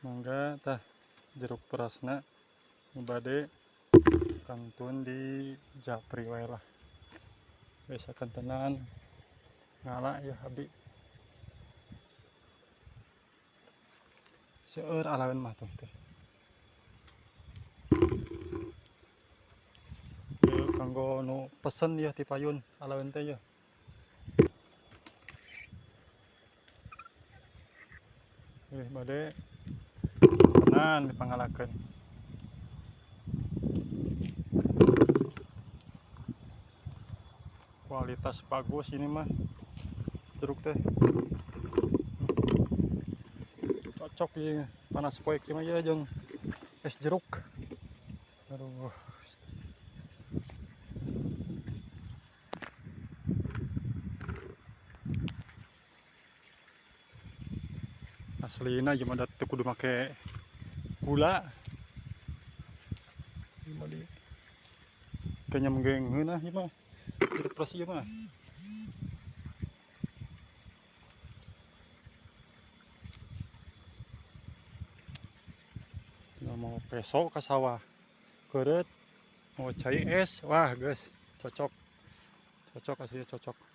Mangga tah jeruk perasna nu bade kantun di japri wae lah. Biasa kantenan ngala ya abdi. Seueur alaeun mah tuh teh. Ieu kanggo nu pesen ya ti payun alaeun teh ya. Bade tenan dipangalakeun. Kualitas bagus ini mah jeruk teh. Cocok ieu panas poe kieu mah ya jeung es jeruk. Aduh. Aslina ieu mah da teu kudu make gula. Ieu mah di kenyam ge ngeunah ieu mah. Jeruk peras ieu mah. Tinggal mau peso ka sawah. Keureut mau cai es, wah geus cocok. Cocok aslinya cocok.